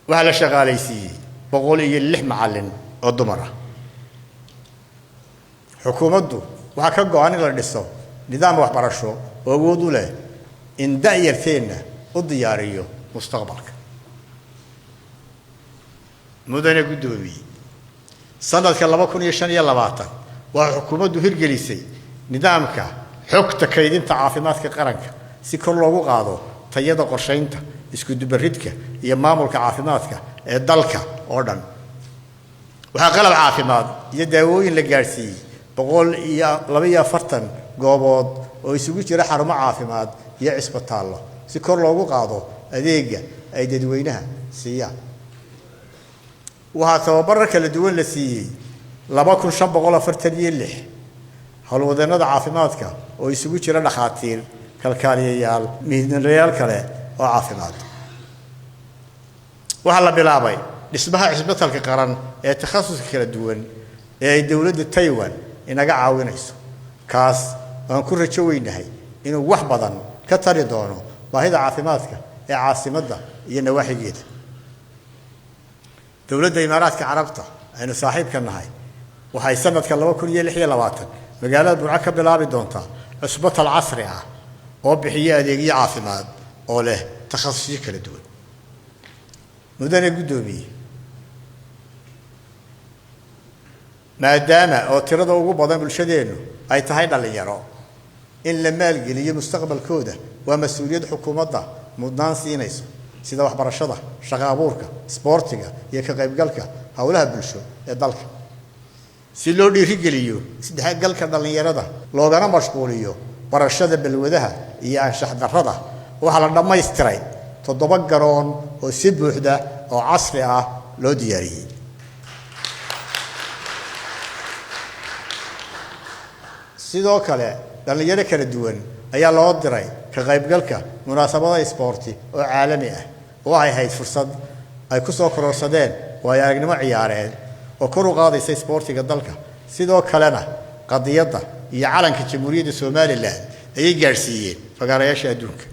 Waxaa la shaqaalaysiiyey 106 macallin oo dumar ah. Xukuumaddu waxaa ka go-an in la dhiso nidaam waxbarasho oo awood u leh in da'yarteenna u diyaariyo mustaqbalka. Mudane guddoomiye, sanadka 2025 waxaa xukuumaddu hirgelisay nidaamka xogta kaydinta caafimaadka qaranka si kor loogu qaado tayada qorshaynta, iskudubaridka iyo maamulka caafimaadka ee dalka oo dhan. Waxaa qalab caafimaad iyo daawooyin la gaadhsiiyey 142 goobood oo isugu jira xarumo caafimaad iyo cisbitaallo si kor loogu qaado adeega ay dadweynaha siiyaan. Waxaa tababaro kala duwan la siiyey 2546 howlwadeennada caafimaadka oo isugu jira dhakhaatiir, kalkaaliyayaal, mihnadayaal kale oo caafimaad. Waxaa la bilaabay dhismaha cisbitalka qaran ee takhasuska kala duwan ee ay dowladda Taiwan inaga caawinayso, kaas aan ku rajo weynahay inuu wax badan ka tari doono baahida caafimaadka ee caasimadda iyo nawaaxigeeda. Dowladda Imaaraadka Carabta aynu saaxiibka nahay waxay sanadka 2026 magaalada Burco ka bilaabi doontaa cusbital casri ah oo bixiya adeegyo caafimaad oo leh takhasusyo kala duwan. Mudane guddoomiye, Maadaama oo tirada ugu badan bulshadeennu ay tahay dhallinyaro, in la maalgeliyo mustaqbalkooda waa mas-uuliyad xukuumadda mudnaan siinayso, sida waxbarashada, shaqo abuurka, isboortiga iyo ka qaybgalka howlaha bulsho ee dalka. Si loo dhiirigeliyo isdhexgalka dhallinyarada loogana mashquuliyo barashada balwadaha iyo anshax darrada, waxaa la dhammaystiray 7 garoon oo si buuxda oo casri ah loo diyaariyey. Sidoo kale dhallinyaro kala duwan ayaa loo diray ka qaybgalka munaasabada isboorti oo caalami ah. Waxay ahayd fursad ay ku soo kororsadeen waayo aragnimo ciyaareed oo kor u qaadaysa isboortiga dalka. Sidoo kalena qadiyadda iyo calanka Jamhuuriyadda Somaliland ayay gaadhsiiyeen fagaarayaasha adduunka.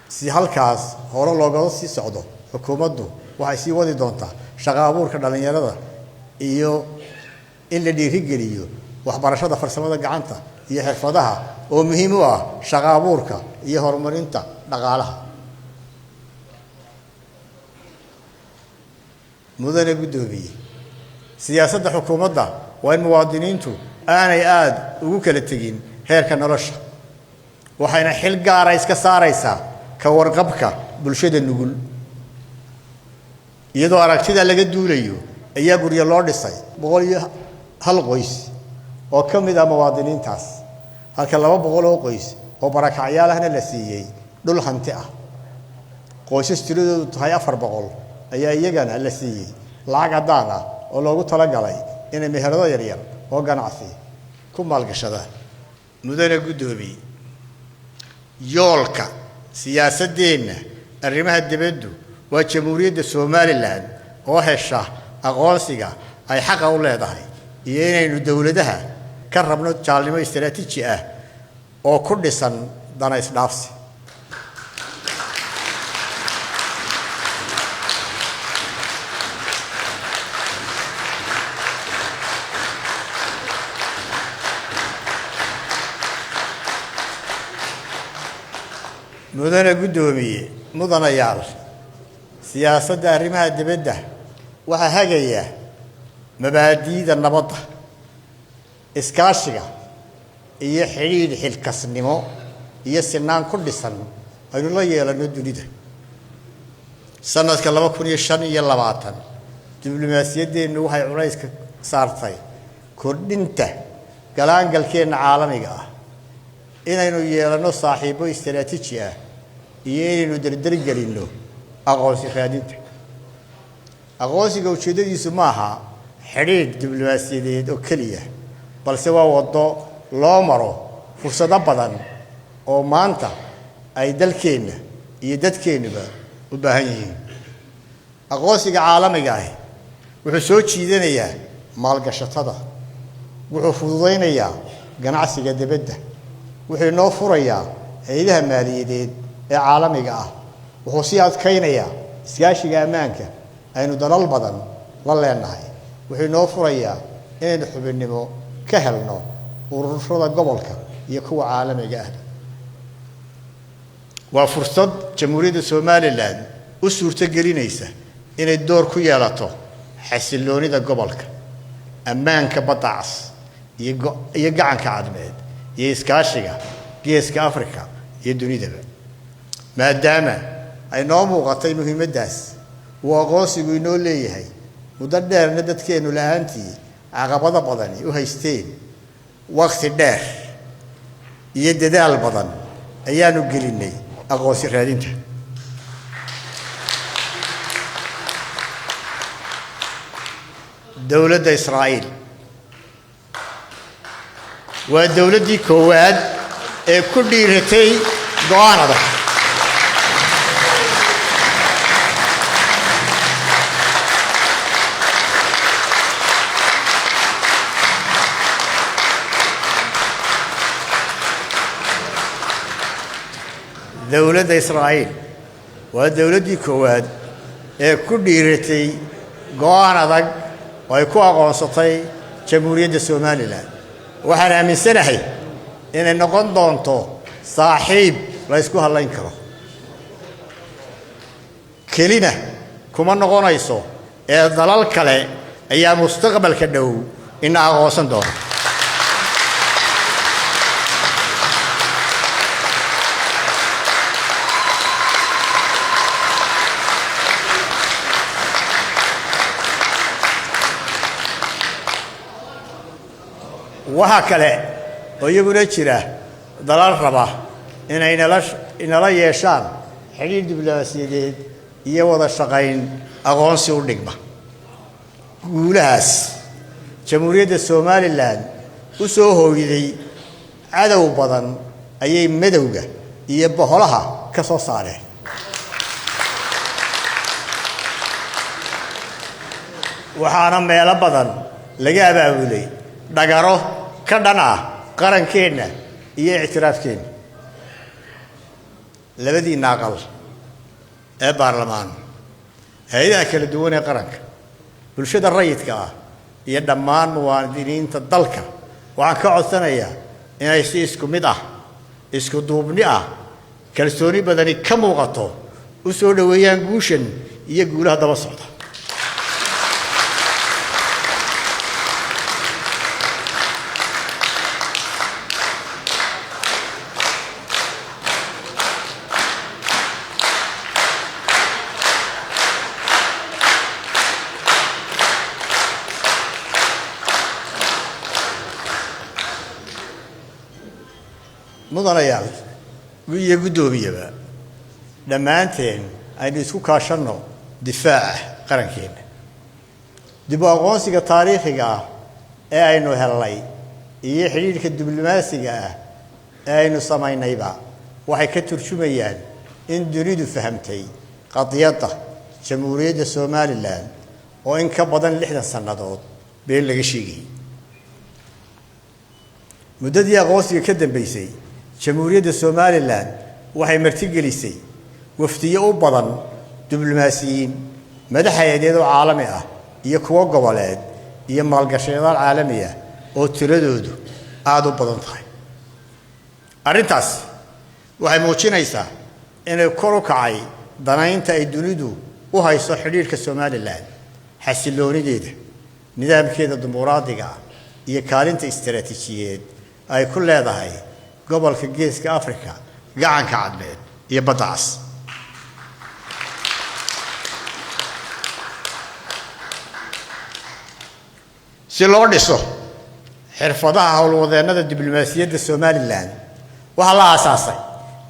Si halkaas hore loogala sii socdo, xukuumaddu waxay sii wadi doontaa shaqo abuurka dhallinyarada iyo in la dhiirigeliyo waxbarashada farsamada gacanta iyo xirfadaha oo muhiim u ah shaqo abuurka iyo horumarinta dhaqaalaha. Mudane guddoomiye, siyaasadda xukuumadda waa in muwaadiniintu aanay aada ugu kala tegin heerka nolosha, waxayna xil gaara iska saaraysaa ka warqabka bulshada nugul. Iyadoo aragtida laga duulayo ayaa guryo loo dhisay 101 qoys oo ka mid ah muwaadiniintaas, halka 200 oo qoys oo barakacyaal ahna la siiyey dhul hanti ah. Qoysas tiradoodu tahay 400 ayaa iyagana la siiyey lacag caddaan ah oo loogu talagalay inay meherado yaryar oo ganacsi ku maalgashadaan. Mudane guddoomiye, yoolka siyaasaddeenna arrimaha dibaddu waa Jamhuuriyadda Somaliland oo hesha aqoonsiga ay xaqa u leedahay iyo inaynu dowladaha ka rabno jaalnimo istaraatiiji ah oo ku dhisan dana isdhaafsi. Mudane guddoomiye, mudanayaal, siyaasadda arrimaha dibadda waxaa hagaya mabaadi'da nabadda, iskaashiga iyo xidhiidh xilkasnimo iyo sinaan ku dhisan aynu la yeelano dunida. Sanadka 2025 diblomaasiyaddeennu waxay culays ka saartay kordhinta galaangalkeenna caalamiga ah, inaynu yeelano saaxiibo istaraatiiji ah iyo inaynu dardargelinno aqoonsi raadinta. Aqoonsiga ujeeddadiisu maaha xidhiidh diblomaasiyadeed oo keliya, balse waa waddo loo maro fursado badan oo maanta ay dalkeenna iyo dadkeennuba u baahan yihiin. Aqoonsiga caalamiga ahi wuxuu soo jiidanayaa maalgashatada, wuxuu fududaynayaa ganacsiga dibadda, wuxuu inoo furayaa hay'adaha maaliyadeed ee caalamiga ah, wuxuu sii adkaynayaa iskaashiga ammaanka aynu dalal badan la leenahay, wuxuu inoo furayaa inaynu xubinnimo ka helno ururada gobolka iyo kuwa caalamiga ah. Waa fursad Jamhuuriyadda Somaliland u suurtogelinaysa inay door ku yeelato xasilloonida gobolka, ammaanka badda cas iyo gacanka cadmeed iyo iskaashiga geeska Afrika iyo dunidaba. Maadaama ay noo muuqatay muhiimaddaas uu aqoonsigu inoo leeyahay, muddo dheerna dadkeennu la-aantii caqabado badani u haysteen, waqti dheer iyo dadaal badan ayaanu gelinnay aqoonsi raadinta. Dowladda Israa'iil waa dowladdii koowaad ee ku dhiiratay go'aan adag. Dowladda Israa'iil waa dowladdii koowaad ee ku dhiiratay go'aan adag oo ay ku aqoonsatay Jamhuuriyadda Somaliland. Waxaan aaminsanahay inay noqon doonto saaxiib la ysku hadlayn karo, kelina Kuma noqonayso ee dalal kale ayaa mustaqbalka dhow ina aqoonsan doona. Waxaa kale oo iyaguna jira dalal raba inay inala yeeshaan xidhiir diblomaasiyadeed iyo wada shaqayn aqoonsi u dhigma. Guulahaas Jamhuuriyadda Somalilan u soo hooyday cadow badan ayay madowga iyo boholaha ka soo saareen. Waxaana meelo badan laga abaabulay dhagaro ka dhan ah qarankeenna iyo ictiraafkeenna. Labadiinna aqal ee baarlamaan, hay-adaha kala duwan ee qaranka, bulshada rayidka ah iyo dhammaan muwaadiniinta dalka waxaan ka codsanayaa inay si isku mid ah, isku duubni ah, kalsooni badani ka muuqato u soo dhoweeyaan guushan iyo guulaha daba socda. Mudanayaal iyo guddoomiyaba, dhammaanteen aynu isku kaashanno difaaca qarankeenna. Dib u aqoonsiga taariikhiga ah ee aynu hellay iyo xidhiidhka diblomaasiga ah ee aynu samaynayba waxay ka turjumayaan in dunidu fahamtay qadiyadda Jamhuuriyadda Somalilan oo in ka badan 60 sannadood been laga sheegayay. Muddadii aqoonsiga ka dambeysay, Jamhuuriyadda Somalilan waxay martigelisay wafdiyo u badan diblomaasiyiin, madax hay-adeed oo caalami ah iyo kuwo goboleed iyo maalgashayaal caalami ah oo tiradoodu aada u badan tahay. Arrintaas waxay muujinaysaa inay kor u kacay danaynta ay dunidu u hayso xidhiidhka Somalilan, xasilloonideeda, nidaamkeeda dimuqraadiga ah iyo kaalinta istaraatiijiyeed ay ku leedahay gobolka Geeska Africa, Gacanka Cadmeed iyo Badda Cas. Si loo dhiso xirfadaha howlwadeennada diblomaasiyadda Somalilan, waxaa la aasaasay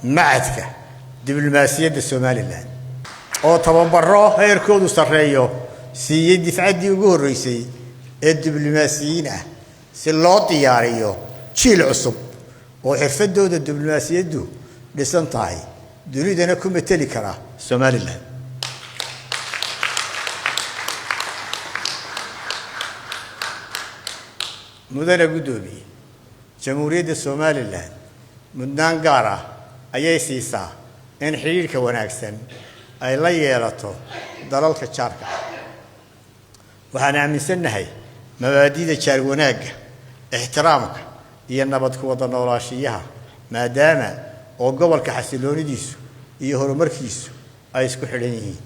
Macadka Diblomaasiyadda Somalilan oo tababaro heerkoodu sarreeyo siiyey difcaddii ugu horreysay ee diblomaasiyiin ah, si loo diyaariyo jiil cusub oo xirfadooda diblomaasiyaddu dhisan tahay, dunidana ku mateli kara Somalilan. Mudane guddoomiye, Jamhuuriyadda Somalilan mudnaan gaar ah ayay siisaa in xidhiidhka wanaagsan ay la yeelato dalalka jaarka ah. Waxaan aaminsannahay mabaadi'da jaar wanaagga, ixtiraamka iyo nabad ku wada noolaashiyaha, maadaama oo gobolka xasiloonidiisu iyo horumarkiisu ay isku xidhan yihiin.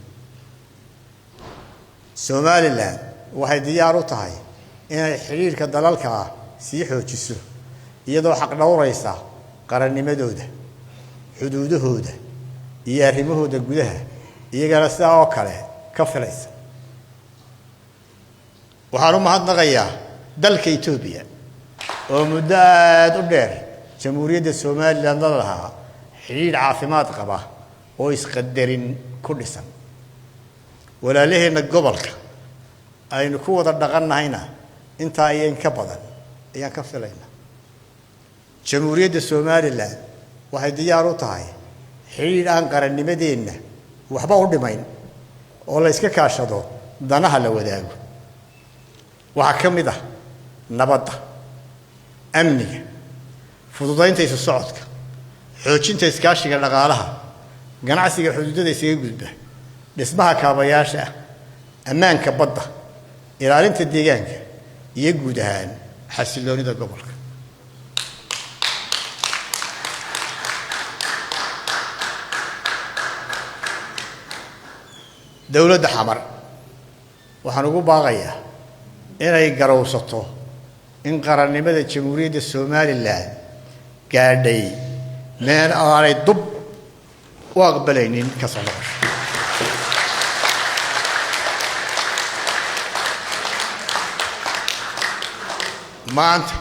Somalilan waxay diyaar u tahay inay xidhiidhka dalalka ah sii xoojiso, iyadoo xaq dhowraysa qarannimadooda, xuduudahooda iyo arrimahooda gudaha, iyagana sidaa oo kale ka filaysa. Waxaan u mahadnaqayaa dalka Etoobiya oo muddo aada u dheer Jamhuuriyadda Somalilan la lahaa xidhiidh caafimaad qaba oo isqadarin ku dhisan. Walaalaheenna gobolka aynu ku wada dhaqannahayna intaa iyo in ka badan ayaan ka filaynaa. Jamhuuriyadda Somalilan waxay diyaar u tahay xidhiidh aan qarannimadeenna waxba u dhimayn oo la iska kaashado danaha la wadaago. Waxaa ka mid ah nabadda, amniga, fududaynta isu socodka, xoojinta iskaashiga dhaqaalaha, ganacsiga xuduudada isaga gudba, dhismaha kaabayaasha ah, ammaanka badda, ilaalinta deegaanka iyo guud ahaan xasiloonida gobolka. Dowladda Xamar waxaan ugu baaqayaa inay garowsato in qarannimada Jamhuuriyadda Somalilan gaadhay meel aanay dub u aqbalaynin ka soo noqosho. Maanta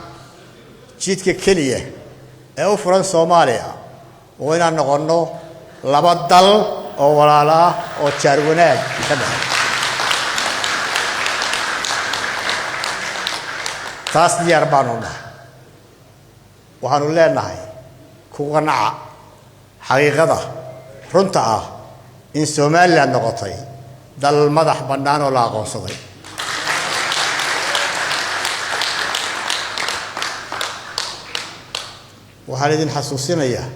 jidka keliya ee u furan Soomaaliya waa inaan noqonno laba dal oo walaalo ah oo jaar wanaag ka dhexeeya. Taas diyaar baanu nahay. Waxaanu leenahay ku qanaca xaqiiqada runta ah in Somaliland noqotay dal madax bannaan oo la aqoonsaday. Waxaan idin xasuusinayaa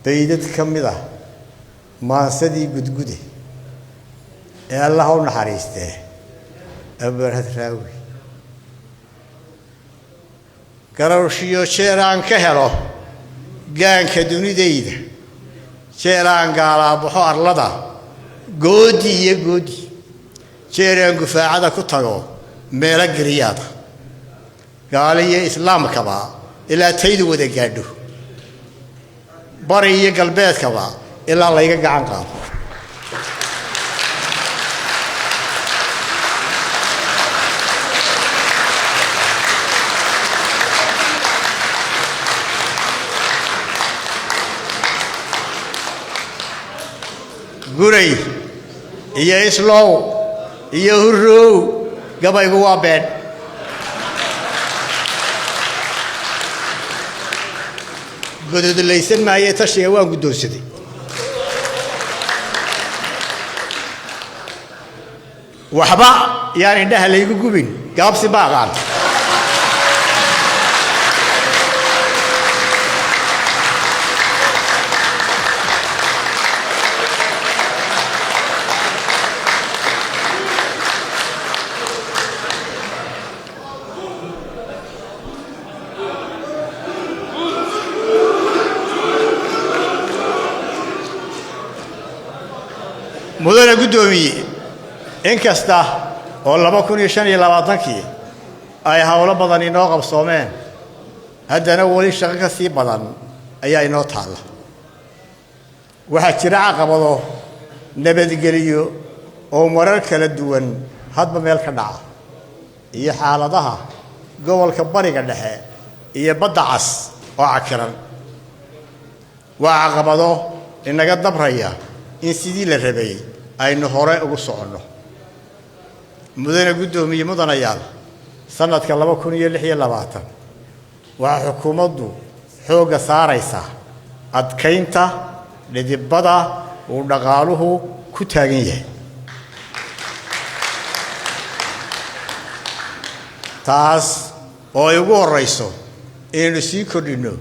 baydad ka mid ah maansadii Gudgude ee Allah u naxariistee Abarhad Raawi: garowshiyo jeer aan ka helo gaanka dunidayda, jeer aan gaalaabaxo arlada goodi iyo goodi, jeer aan gufaacada ku tago meelo geriyaada, gaali iyo islaamkaba ilaa taydu wada gaadho, bari iyo galbeedkaba ilaa layga gacan qaado. Guray iyo Islow iyo Hurrow, gabaygu waa been. Gododlaysan maaye, tashiga waan guddoonsaday. Waxba yaan indhaha laygu gubin, gaabsi ma aqaan. Mudane guddoomiye, inkasta oo 2025-kii ay howlo badan inoo qabsoomeen, haddana weli shaqo ka sii badan ayaa inoo taalla. Waxaa jira caqabado nabadgeliyo oo marar kala duwan hadba meel ka dhaca, iyo xaaladaha gobolka Bariga Dhexe iyo Badda Cas oo cakiran. Waa caqabado inaga dabraya in sidii la rabay aynu hore ugu soconno. Mudane guddoomiye, mudanayaal, sanadka 2026 waxaa xukuumaddu xoogga saaraysaa adkaynta dhidibada uu dhaqaaluhu ku taagan yahay, taas oo ay ugu horrayso inaynu sii kordhinno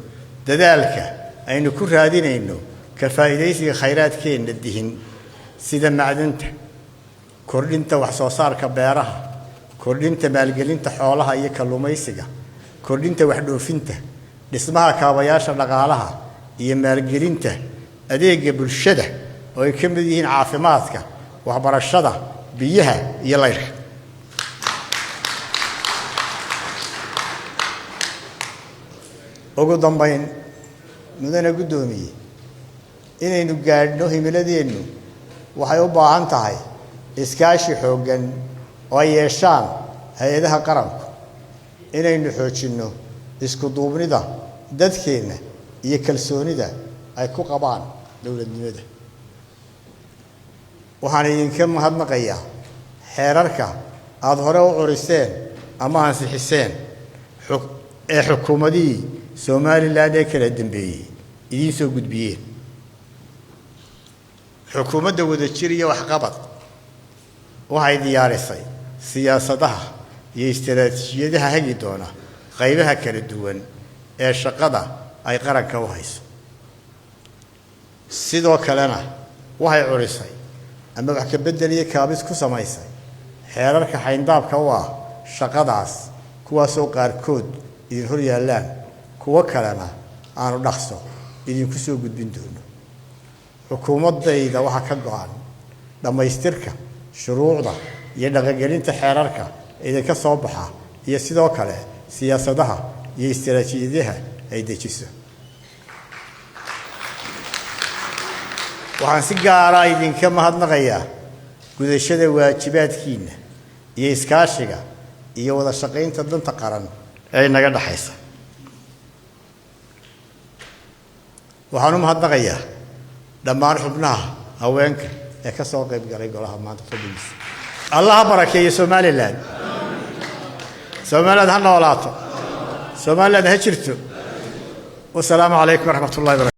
dadaalka aynu ku raadinayno ka faa'iidaysiga khayraadkeenna dihin, sida macdanta, kordhinta wax soo saarka beeraha, kordhinta maalgelinta xoolaha iyo kalluumaysiga, kordhinta waxdhoofinta, dhismaha kaabayaasha dhaqaalaha iyo maalgelinta adeegga bulshada oo ay ka mid yihiin caafimaadka, waxbarashada, biyaha iyo layrka. Ugu dambayn, mudane guddoomiye, inaynu gaadhno himiladeennu waxay u baahan tahay iskaashi xooggan oo ay yeeshaan hay-adaha qaranku, inaynu xoojinno isku duubnida dadkeenna iyo kalsoonida ay ku qabaan dowladnimada. Waxaan idinka mahadnaqayaa xeerarka aada hore u curiseen ama ansixiseen ee xukuumadihii Somalilan ee kala dambeeyey idiin soo gudbiyeen. Xukuumadda Wadajir iyo Waxqabad waxay diyaarisay siyaasadaha iyo istaraatiijiyadaha hagi doona qaybaha kala duwan ee shaqada ay qaranka u hayso. Sidoo kalena waxay curisay ama wax ka beddel iyo kaabis ku samaysay xeerarka xayndaabka u ah shaqadaas, kuwaasoo qaarkood idin hor yaallaan, kuwo kalena aanu dhaqso idinku soo gudbin doono. Xukuumaddayda waxaa ka go-an dhammaystirka shuruucda iyo dhaqangelinta xeerarka idinka soo baxa iyo sidoo kale siyaasadaha iyo istaraatiijiyadaha ay dejiso. Waxaan si gaara idinka mahadnaqayaa gudashada waajibaadkiina iyo iskaashiga iyo wada shaqaynta danta qaran ee inaga dhexaysa. Waxaan u mahadnaqayaa dhammaan xubnaha haweenka ee ka soo qayb galay golaha maanta fadhigiisa. Allah ha barakeeyo Somaliland. Somaliland ha noolaato. Somaliland ha jirto. Wasalaamu calaykum waraxmat ullahi barakatu.